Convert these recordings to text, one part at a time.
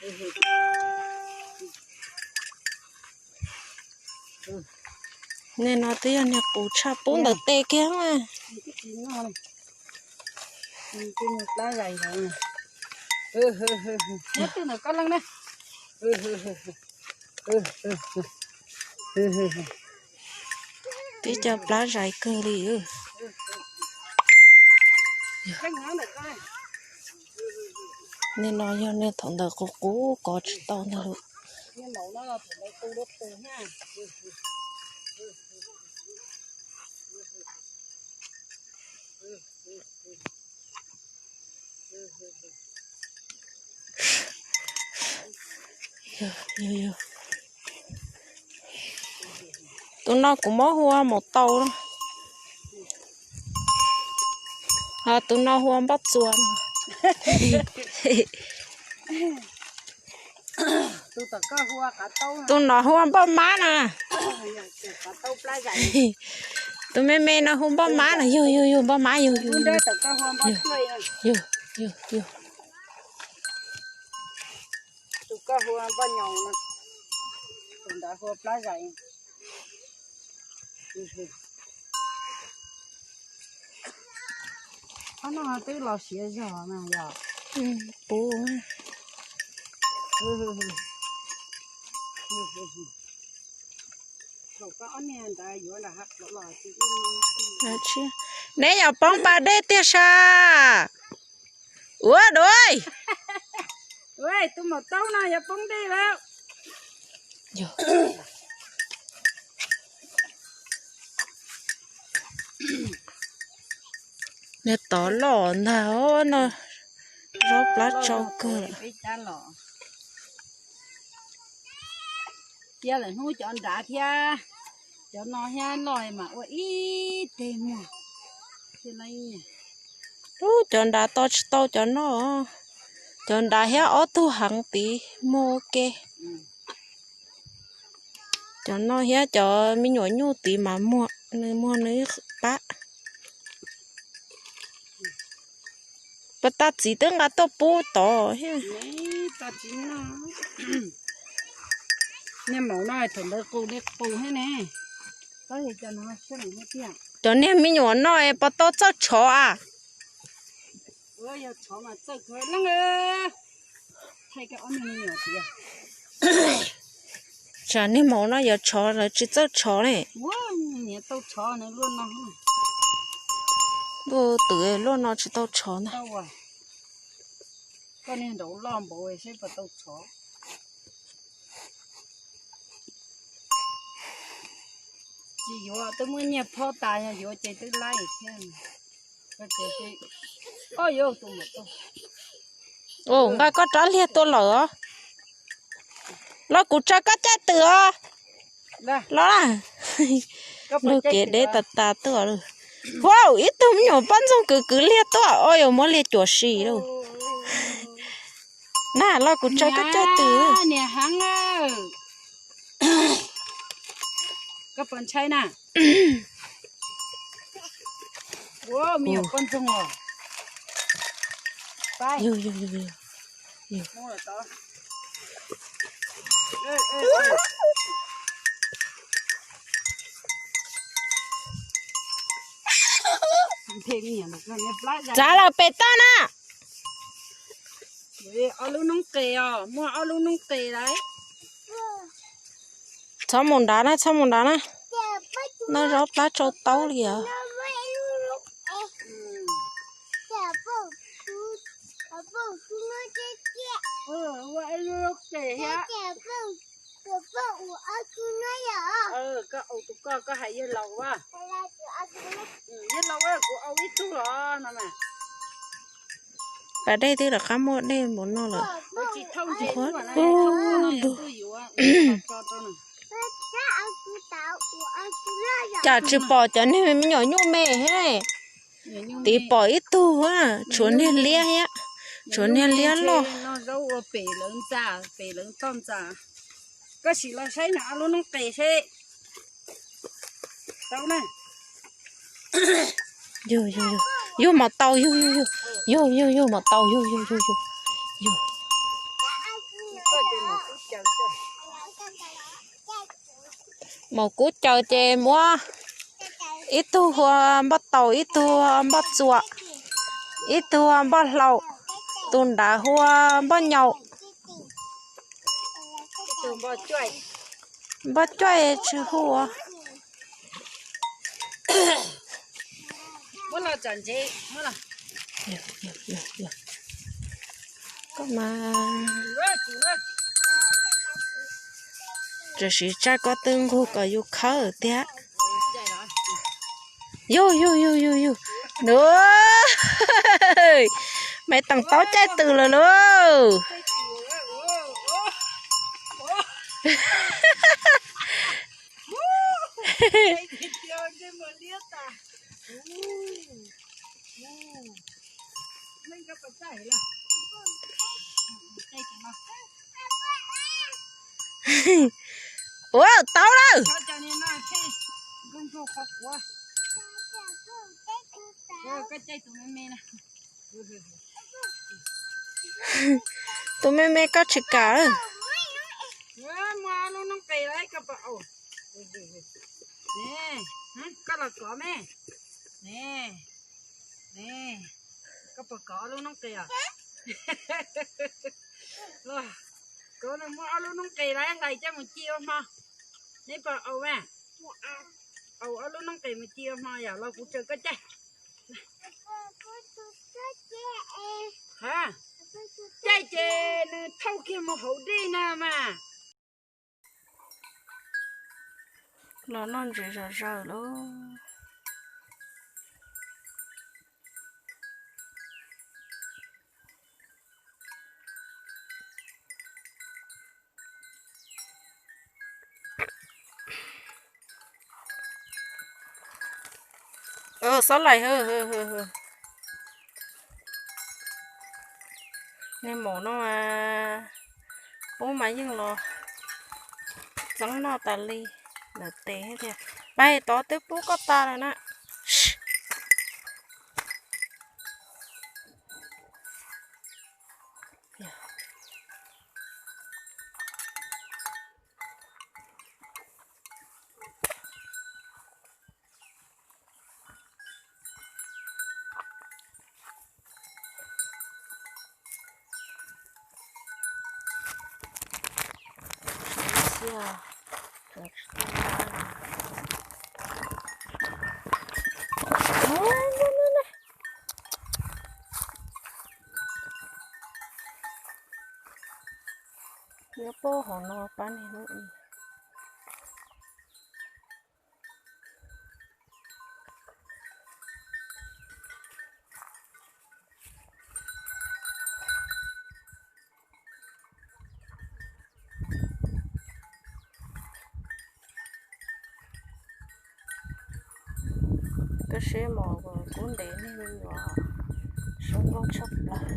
Niag no twb yog niag qus tshaj pub ntawm tes kiag. Twb cov plab zais kawg li. Niag no yog niag thaum ntawd qus qus kov tsis tau ntag lauj. Tus no kuv muab hu ua maum taus, ho tus no hu ua npoj txuas. Tus no hu ua npoj mab na. Tus me me no hu npoj mab na, yug yug yug npoj mab yug yug yug. Ob no twb los siav zog na yog. Puv. Neb yog poob pas dej tiag sas. Ua duav. Tus maum taub no yog poob dej lawm. Niag tod loj ntag no, zaub plab tsau kawg. Cia lawm hnub cov nrad thiab cov no thiab loj mas ua ib teg muag. Ub, cov nrad to tsis tau cov no. Cov nrad thiab ob tug heev tid muag ua ke. Cov no thiab cov me nyuam nyuj tid mas muag, nws muag nws pab. Pas tas txiv twb nqa tuaj pub tod thiab. Niag maum no thaum ntawd qus li qus thiab ne. Cov niag me nyuam no es puas tau txawj tshov a? Tsam niag maum no yuav tshov lawv tsis txawj tshov ne. Luaj twm luaj no tsis tau tshov ntag. Koj niag nraud loj npaum seb puas tau tshov. Tsis yuav, twb muab nyiaj phob tas, yog yuav ces twb laib thiab. Ua, nqa koj rab liag tuaj lawm os. Los kuv tsa koj caij twm os. Los, lug kev deb tas tas tuaj lawm. Huav, ib tug me nyuam poj ntxoog kwv kwv liag tuaj, ua yuav muab liag cuam si lauj. Na, los kuv tsa koj caij twm. Niam heev, koj puas ntshai na? Ua, me nyuam poj ntxoog os. Txav lawm pem toj na. Ob lub noob qes os, muaj ob lub noob qes lawm. Txhob mus nrad na, txhob mus nrad na. Noj zaub plab tsau taub li os. Koj, koj hais yawg laus, yawg laus, kuv au ib tug los no mas. Pas dej twb rov qab muaj dej npaum no lawm. Ub, cas tsis pom cov niag me nyuam nyuj me thiab ne. Tiv pom ib tug, tshuav niag liab thiab, tshuav niag liab loj. Koj sim los saib no lub noob qes seb. Yug, yug, yug, yug maum taus, yug, yug, yug, yug, yug, yug maum taus, yug, yug, yug, yug, yug. Maum kub caws ces muab ib tug hu ua npoj taus, ib tug hu ua npoj txuas, ib tug hu ua npoj hlaus, tus nrad hu ua npoj nyaum. Npoj cuaj tsis hu ua. Koj mas, tam sim tsaj koj twb nqug kom yus khawb tiag. Yug yug yug yug yug. Nws, me teem taub caij tws lawm lauj. Ua tau lawm. Tus me me koj tsis kam. Koj los kov me. Koj puas kov ob lub noob qes os? Kov nws muab ob lub noob qes laiv hlais coj mus ci ua hmo. Neb puas au mas? Au ob lub noob qes mus ci ua hmo yom, los kuv tsaws koj caij. Ha, caij ces nws thauj kiag mus hauv dej na mas. Los noj ntses zom zaws lauj. Xob laim. Niag maum no pub mas yeej los txeeb noj tas li. Ntawm tes tias, pab tod twb pub koj tas lawm na. Nyob puag hauv no pab niag lub i. Koj seb mos kub ntev niag me nyuam sab nkauj tshaj plaws.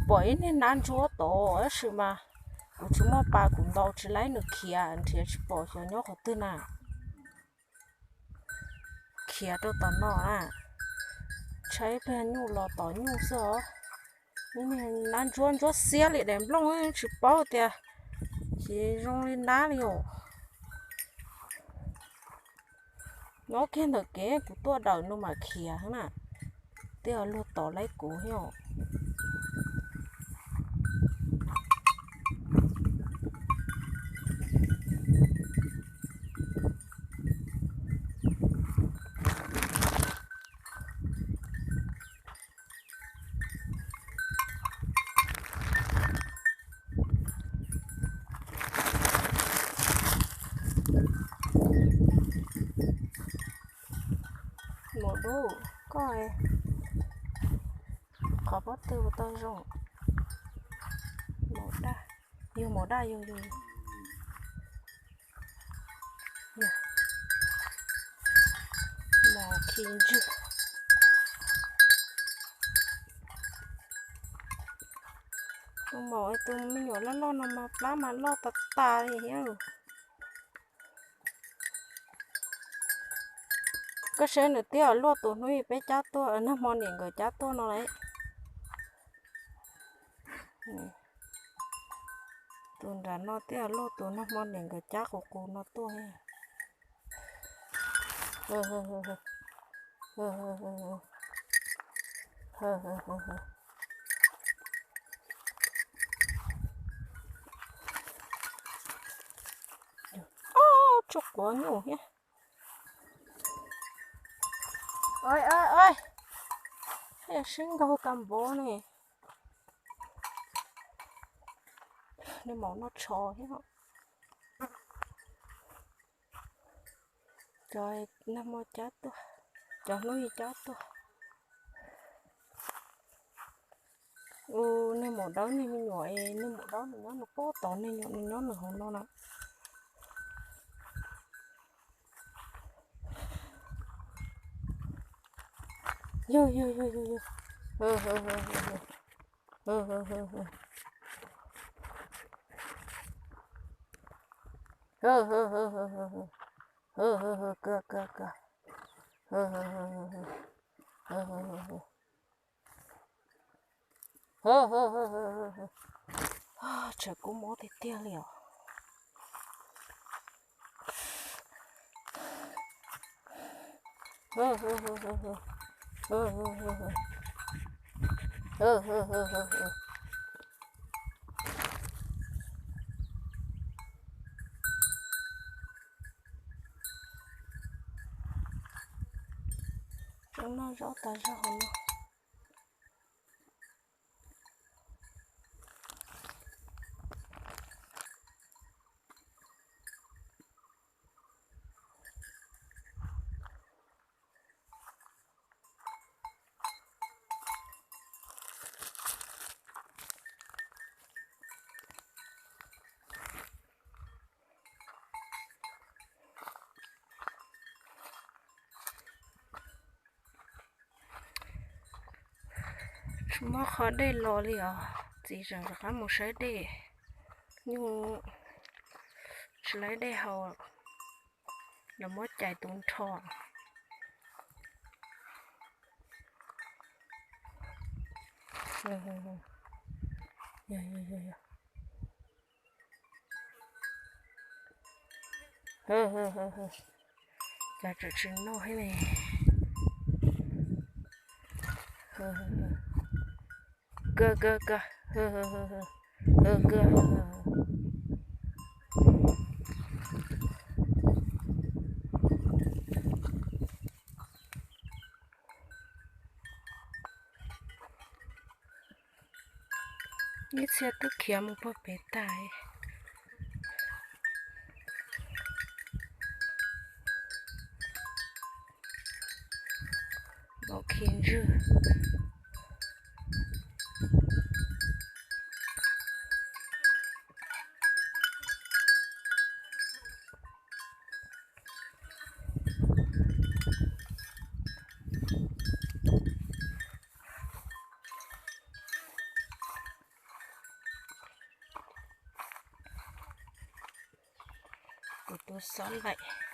Pom ib niag nab ntsuab tod tab sis mas kuv tsis muaj pas, kuv ntaus tsis laib nws khiav, nrhiav tsis pom xyov nyob qhov twg na. Khiav rau tom no na. Tshaib pliag nyuj los tom nyuj xwb os. Nab ntsuab ntsuab xiab li daim nplooj, tsis paub tias ces zoo li nab li os. Nyob kiag ntawm kev kuv tuaj dawm no mas khiav na. Twb luag tom laib kuv thiab os. Maum dub, koj qhov pob tw puas tau zoo? Maum daj, yug maum daj yug yug. Mos khi ntswg. Tus maum tus me nyuam loj loj no mas plab mas loj tas tas li thiab. Koj saib nws twb luaj tus hnub peb cab tuaj, nag hmo niam nkawd cab tuaj no lauj. Tus nram no thiaj luaj, tus nag hmo niam nkawd cab qus qus no tuaj. Ob, tsuj quav nyuj thiab. Ua, ua, ua, sib nkaug kawg npaum ne. Nej maum noj tsho thiab. Cov nag hmo cab tuaj, cov hnub yig cab tuaj. Ua, nej maum dawb nej me nyuam es, nej maum dawb nws nyob nws pob tod, nej nyuam nws nyob nws hauv no na. Yog, yog, yog, yog, yog. Kawg, kawg, kawg. Tsam kub mob tiag tiag li os. Tseem noj zaub tas zog hauv no. Tsis muaj qhov dej los li os, txiv tseem rov qab mus saib dej. Nyuj tsis laib dej haus, los muab cais tu nrho. Cas tseem tsis noj thiab ne. Kawg, kawg, kawg. Kawg. Ib txhia twb khiav mus puag pem tag. Npaum khi ntswg. Kuv tus xov laim.